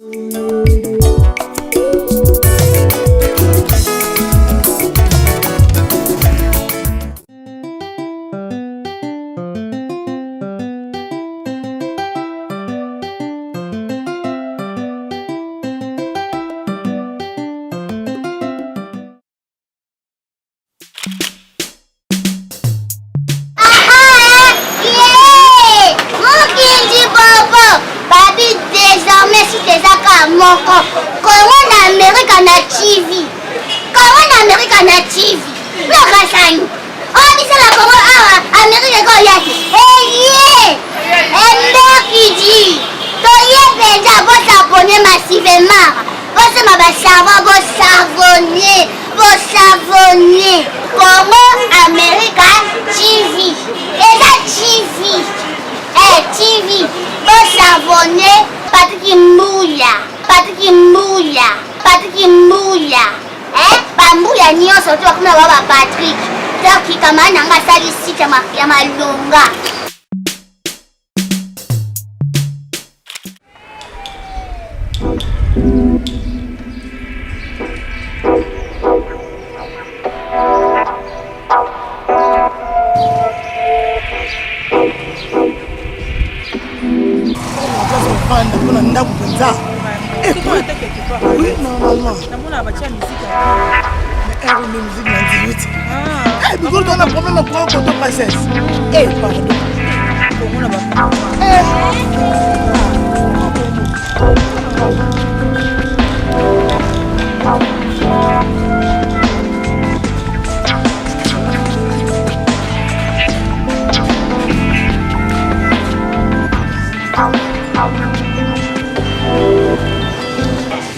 Moko kongo na amerika na tv, kongo na amerika na tv lokasani oyo biso na kongo awa amerika ekoya te. Eye emberkidi toye mpenza, bosabone massivement, bosomba basavon, bosavone, bosavone. Congo America TV eza TV, TV, bosavone. Patrik Mbuya, Patrik Mbuya, Patrik Mbuya, bambuya nyonso to bakoma ba Patrik. Donc kamara na nga asali site ya malonga. Ofanda mpona ndako mpenza. Oui, normalement. Mais heure nde musique na 18. Bikolo tona problème ya courant koto princesse. Eh, pardon. Eh.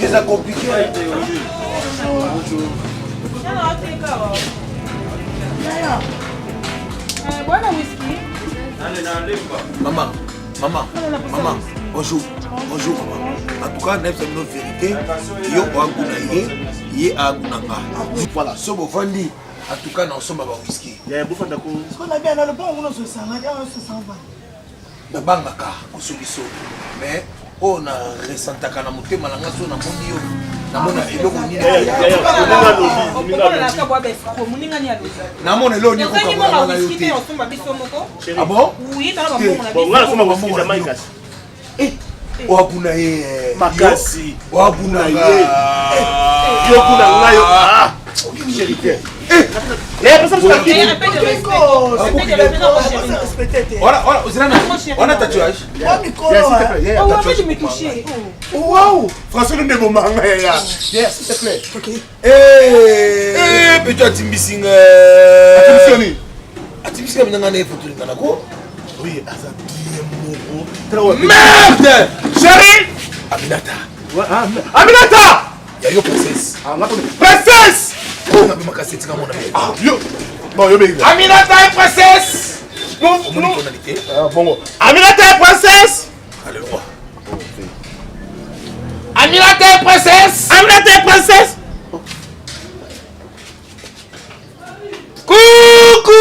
Eza compliqué. Maman, maman, maman, bonjour, bonjour maman. En tout cas, nayebisa bino vérité, yo oaguna ye, ye aguna nga. Voilà, so bovandi, en tout cas, naosomba ba whisky. Nabangaka kosoliso, mais oyo na resentaka na motema na nga, so namoni yo, namona eloko nini, namona eloko nini kokabolanga na yo te. Ah bon? Oaguna ye makasi, oaguna ye, yo kuna ngai yo chéri te. Wana tatouage. Wow, François nde bomanga ya. Yeah, s'il te plaît. Ok. Eh, peto atimbisi nga. Atimbisi nini? Atimbisi nga minanga na efoto lingana ko. Oui, aza bien moko. Merde! Chérie! Aminata. Aminata! Ya yo princesse. Ah, nga princesse! Oh, na bima kaseti nga mona. Ah, yo. Bon, yo bengi. Aminata est princesse. Non, non. Tonalité. Ah, bongo. Aminata est princesse. Allez, le roi. Aminata est princesse. Aminata est princesse. Coucou!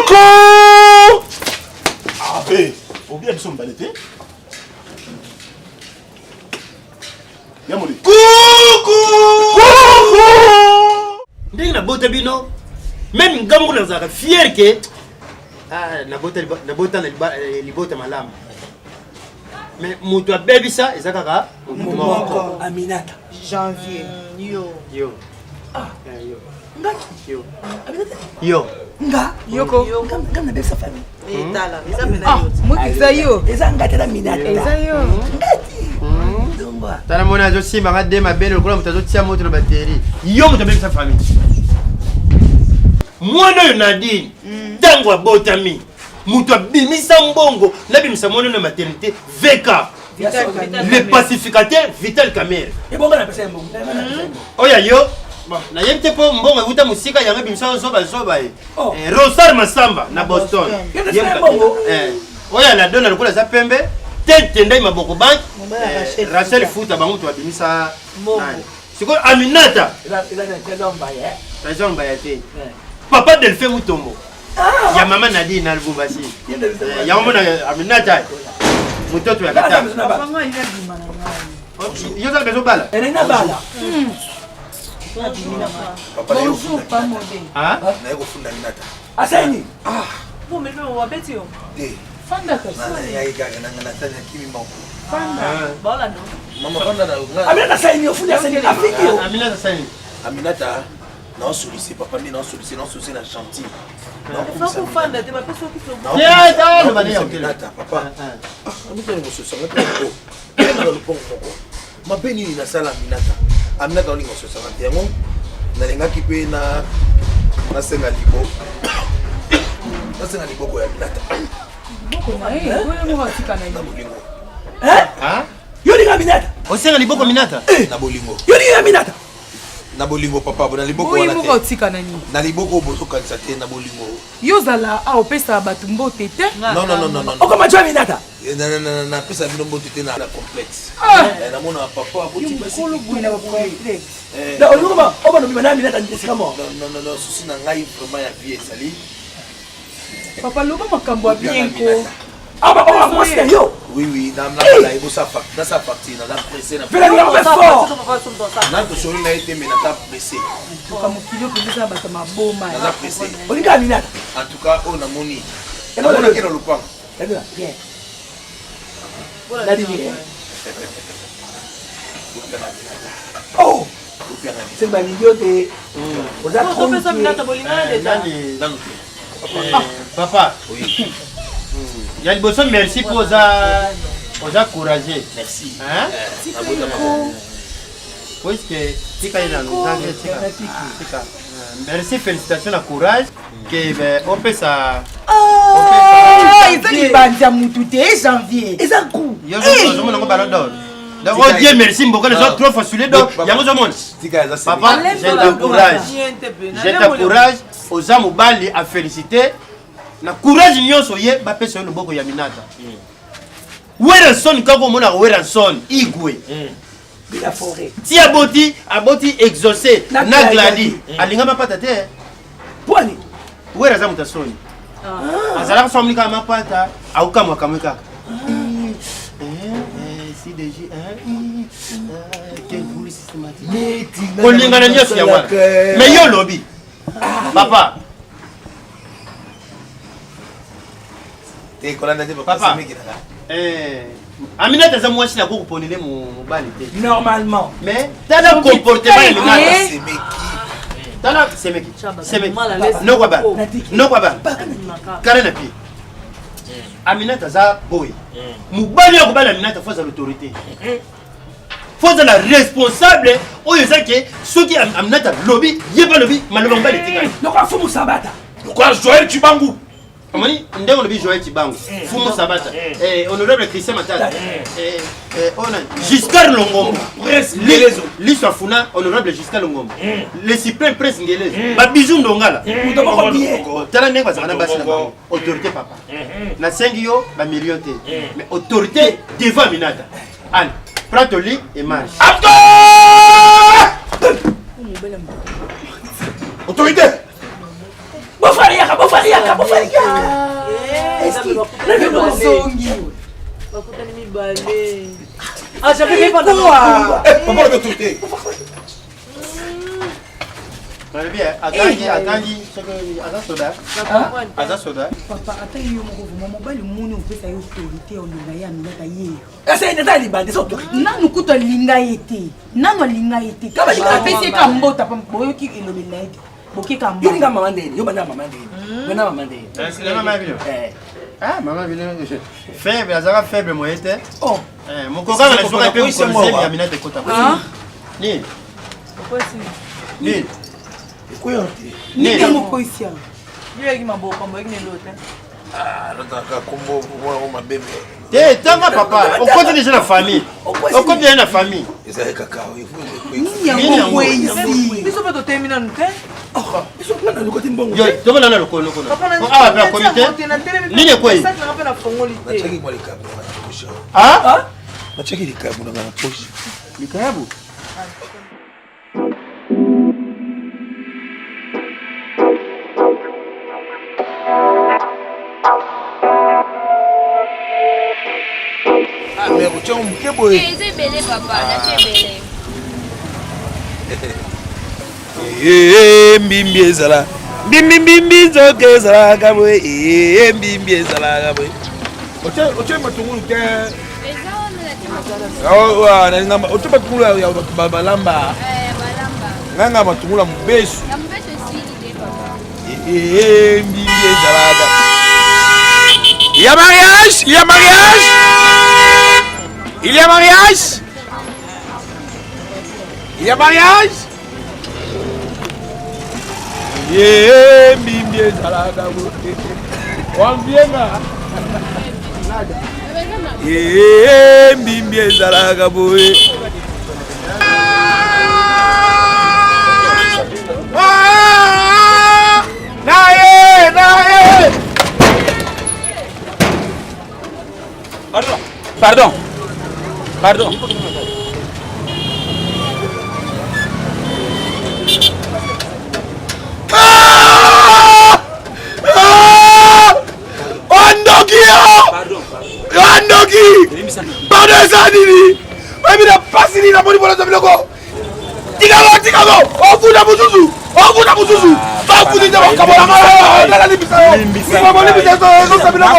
Coucou! Ah, eh, obia biso mibale te. Ya moli. Coucou! Coucou! Ndenge nabota bino, même nga moko nazalaka fier ke nabota na libota malamu, mais moto abebisa eza kaka moto moko. Aminata. Janvier. Yo. Yo. Ah. Yo. Nga. Yo. Aminata. Yo. Nga. Yoko. Nga na bebisa famille. Tala, eza pena yo. Moki eza yo. Eza nga te na Aminata. Eza yo. Nga ti. Dongwa. Tala mona azosimba nga de mabele lokola moto azotia moto na bateri. Yo moto abebisa famille. Mwana oyo Nadine, ntango abotami, moto abimisa mbongo, nabimisa mwana na maternité VK. Le pacificateur Vital Kamerhe. Ebonga na pesa mbongo. Oyo yo, bon, nayebi te mpo mbongo ewuta mosika, yango ebimisa yo zoba zoba ye. Rosar Masamba na Boston. Oyo aladona lokola aza pembe, te tendai maboko bank, Rachel Futa bango moto babimisa. Sikoyo Aminata. Eza mbaya te. Papa Delphin Mutombo. Ya mama Nadine na Lubumbashi. Yango mona Aminata. Mototo ya katanga. Yo oza besoin obala? Elingi nabala. Bonjour, Pamode. Naye kofunda Aminata. Asali nini? Bon, mais wabeti yo. Te. Fanda kasi. Nayaki kaka nanga nasali nakimi moko. Fanda. Baolanda. Mama fanda na nga. Aminata asali nini? Ofundi asali nini? Afiki yo. Aminata asali nini? Aminata naosolise papa nde naosolise naosolise na gentil. Fanda te bapesi yo kiso. Aminata papa. Aminata kososanga te moko. Na lopango moko. Mabe nini nasala Aminata? Aminata olinga kososanga te yango nalingaki mpe na nasenga libo nasenga liboko ya Aminata. Na bolingo. Yo olinga Aminata? Osenga liboko Aminata? Na bolingo. Yo olinga Aminata? Na bolingo papa, na liboko wana te. Otika na nini? Na liboko bozokanisa te, na bolingo. Yo ozala awa opesaka bato mbote te? Non non non non non. Okoma jo Aminata? Napesa bino mbote te na complexe. Namona papa aboti basi. Olingo obana obima na Aminata esika moko. Non non non, souci na ngai vraiment ya vie ezali. Papa loba makambo ya bien ko. Aba oyo mwasi na yo. Oui oui, na na la ebosa na sa facture na pressé na. Fela ngai fort. Na to solo na été mais na ta pressé. Toka mokili oyo eza bato maboma. Naza pressé. Olinga Aminata? En tout cas oyo namoni. Namonaki na lopango. Bien. Nalini. Oh! C'est balingi yo te. Oza trop. Papa. Oui. Ya liboso merci mpo oza oza courageux. Merci. Hein? Puisque tika ye nanu nzambe tika tika. Merci félicitations na courage ke opesa eza libandi ya mutu te janvier. Eza coup. Yo ozomona ngo ballon d'or. Donc oh Dieu merci mboka les autres trop fois donc yango ozomona. Papa je t'encourage. Je t'encourage oza mobali à féliciter na courage nyonso ye bapesa yo loboko ya Aminata. Werrason kaka omonaka Werrason igwe. De la forêt. Ti aboti aboti exaucé na Gladi alinga mapata te. Pwani. Wera aza moto ya soni. Azalaka so amoni kaka mapata akokamwa kamwe kaka. CDG kolingana nyonso ya wana mais yo olobi papa papa Aminata aza mwasi na kokoponele mobali te normalement mais tala comportement ya Aminata tala semeki semeki nokwa bana nokwa bana kala na pied Aminata aza boye mobali ya kobala Aminata faut azala autorité faut azala responsable oyo eza ke soki Aminata lobi ye mpe alobi maloba mobali etikali lokola fumu sabata lokola Joël Tshibangu omoni ndenge olobi Joël Tshibangu fumu sabata honorable Christian Matata oyo Giscard Longombo Liso Afuna honorable Giscard Longombo le suprême prince Ngelezo babiju Ndongala tala ndenge bazalaka na basi na bango autorité papa nasengi yo bamillion te mais autorité devant Aminata. Allez, prends ton lit et marche. Autorité. Bofali yaka, bofali yaka, bofali yaka. Ozongi. Bakutani mibale. Ah, j'avais pas Papa l'autorité. Nalobi atangi atangi soki aza soda aza soda. Papa ata yo moko vraiment mobali omoni opesa ye autorité olinga ye Aminata ye. Ese eza libandi eza autorité. Nanu kutu alinga ye te. Nanu alinga ye te. Apesi ye ka mbota boyoki elobeli na ye te. Bokeka Yo linga mama ndeni, yo banda mama ndeni. Banda mama ndeni. Mama bino. Ah mama bino faible azaka faible moye te. Oh. Mokokanga na soka pe mokolo ya Aminata ekota. Nini? Nini? Ekoya te. Nini yango okoyisi yango? Yo yaki maboko, moyaki na eloko te. Notaka kombo mwana mabe me. Te tanga papa, okoti déjà na famille. Okoti déjà na famille. Ezali kaka Nini yango okweyisi? Biso mpe totemi nanu te. Biso nga na lokoti mbongo. Yo, toko nana lokolo kuna. Awa pe akomi te. Nini ekweyi? Saki nanga mpe nafongoli te. Natiaki mwa likabu na poche. Ah? Natiaki likabu na poche. Likabu? otiango moke boye. Eza ebele papa, natie ebele. Ee mbimbi ezala mbimbi mbimbi nzoka ezalaka boye ee mbimbi ezalaka boye. Otie matungulu te. Otie matungulu ya bato balamba. Ngai ngai matungulu ya mobesu. Ee mbimbi ezalaka. Il y a mariage, il y a mariage. Il y a mariage. Il y a mariage. Ye mbimbi ezalaka boye. Wambienga. Ye mbimbi ezalaka boye. Naye, naye. Pardon. Pardon. Pardon. Ah! Ah! Wandoki yo! Wandoki! Pardon eza nini? Oyebi na pasi nini namoni mpona zwa biloko? Tikako, tikako! Ofuta mosusu! Ofuta mosusu! Bafuti te bakabola ngai! Nalalimbisa yo! Limbisa ezosa biloko!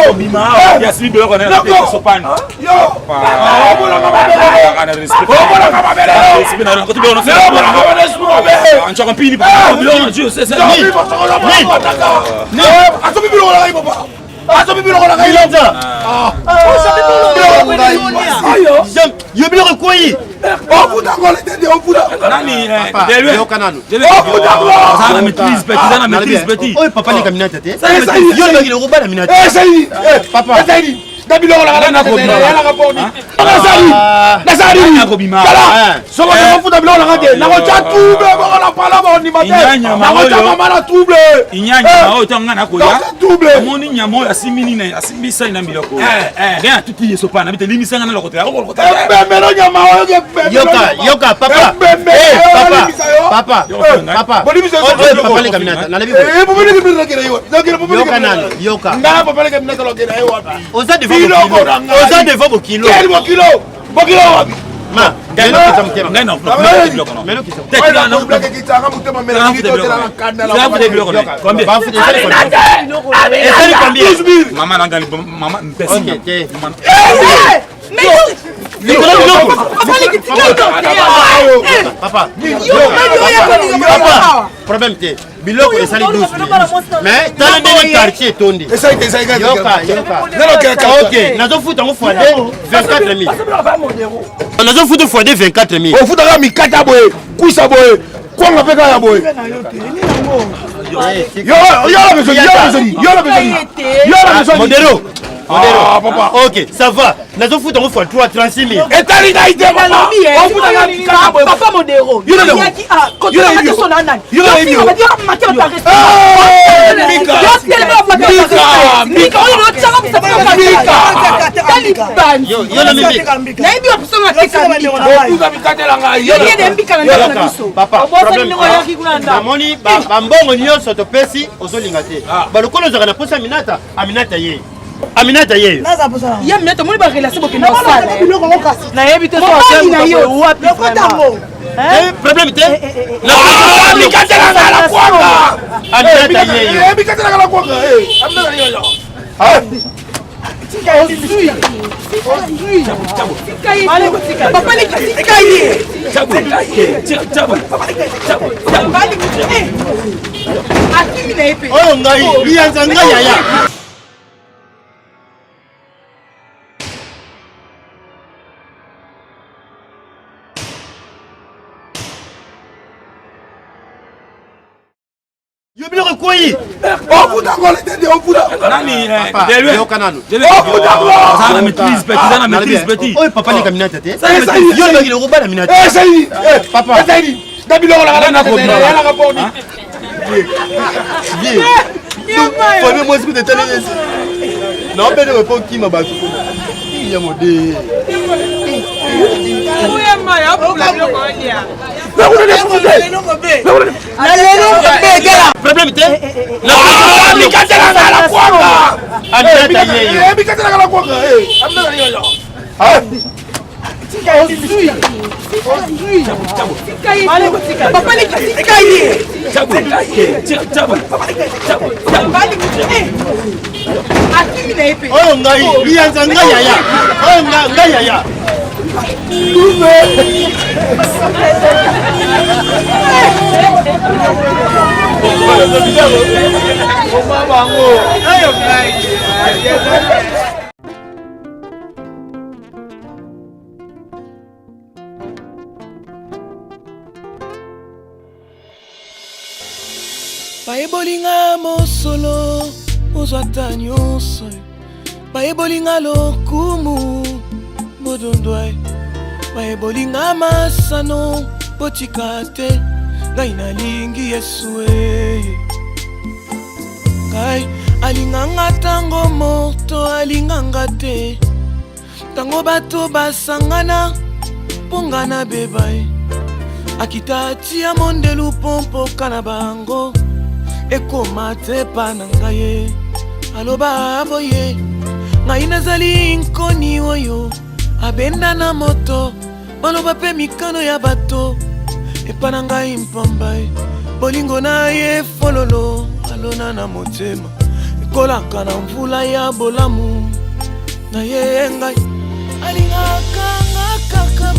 Yo! Omonaka mabele! Omonaka mabele! Omonaka mabele! Asomi biloko na ngai papa! Asomi biloko na ngai! Yo biloko ekwei! Ofuta ngo letete ofuta! Yoka nanu. Ofuta ngo! Oza na maîtrise petit, oza na maîtrise petit. Oyo papa leka minata te. Yo olobaki lokobala minata. Esali! Papa. Esali! Na biloko na ngai nayalaka poni. Nasali! Nasali! Tala! Soko nakofuta biloko na ngai te, nakotya trouble bongo na pala bakondima te. Nakotya mama na trouble. Inyanya oyo ntango ngai nakoya. Nakotya trouble. Omoni nyama oyo asimbi nini asimbi sai na biloko. Ngai natuti ye sopa na bite limbisa ngai na lokota. Ebembe no nyama oyo Yoka, yoka papa. Ebembe. Eh, papa. Papa. Papa. Bolimbisa yo. Oyo papa leka minata. Nalebi boye. Eh, papa leka minata kena yo. Nakena papa leka Yoka nanu, yoka. Nga papa leka minata lokena ye wapi? Oza devant Biloko bokilo. na ngai. Oza devant bokilo. Quel bokilo? Bokilo wapi? Ma, melo kita motema. Ngai na biloko na. Melo kita. Esali combien? Mama na ngai mama mpesi. Ok, te. Mais Likolo biloko. Papa. Papa. Problème te. Biloko esali 12 000. Mais tala ndenge quartier etondi. Yoka, yoka. Ok, nazofuta yango fois 2 24 000. Nazofuta fois 2 24 000. Ofutaka mikata boye, kusa boye, kwanga mpe kaka boye. Modero. Ah, papa. Ok, ça va. Nazofuta yango fois 3 36 000. Etali ngai te papa. Ofutaka mikata boye. Papa Modero. Yo na Yaki ah Yo na yebi yo. na nani. Yo na yebi yo. Eh, Mika. Mika, Mika oyo otyaka Mika. Yo yo na mimi. Nayebi yo biso na teka Ofuta mikatela ngai. Yo ye mbika na ndako na biso. Papa, Obosani problème ndenge oyaki kuna na ndako. namoni bambongo nyonso topesi ozolinga te balokolo ozalaka na posa aminata aminata ye aminata ye Ye minete omoni ba relation bokende kosala. Nayebi te Mobali na yo. wapi vraiment. Eh, problème te Ah, mikatela ngai na kwanga. aminata ye yo Eh, mikatela ngai na kwanga. Eh, aminata ye yo. Ah. Papa leki tika ye. Akimi na ye pe. oyo ngai liyanza ngai yaya yo biloko ekwei Ofuta ngo letete ofuta. Nani Papa, yoka nanu. Ofuta ngo. Oza na maîtrise petit, oza na maîtrise petit. oyo papa leka minata te Esali. yo olobaki lokobala minata Eh, esali. Eh, Papa. Esali. Na biloko na ngai nayalaka poni. Famille mwasi kuta etali esi naobene wepo okima bato kuna ya mode problème te Ah, mikatela ngai na kwanga. aminata ye yo Eh, mikatela ngai na kwanga. Eh, aminata ye yo. Ah. Papa leki tika ye. Akimi na ye mpe. Oyo ngai liyanza ngai yaya. Oyo ngai yaya. Bayeboli nga mosolo ozwa ata nyonso, bayeboli nga lokumu bodondwa, bayeboli nga masano botika te, ngai nalingi Yesu e. Ngai alinganga ntango moto alinganga te, ntango bato basangana mpo nga nabeba ye, akita tia mondelu mpo mpoka na bango ekoma te pa na ngai ye. Aloba boye, ngai nazali nkoni oyo abenda na moto, maloba mpe mikano ya bato epa na ngai mpamba ye. Bolingo na ye fololo alona na motema ekolaka na mvula ya bolamu na ye. Ngai alingaka nga kaka.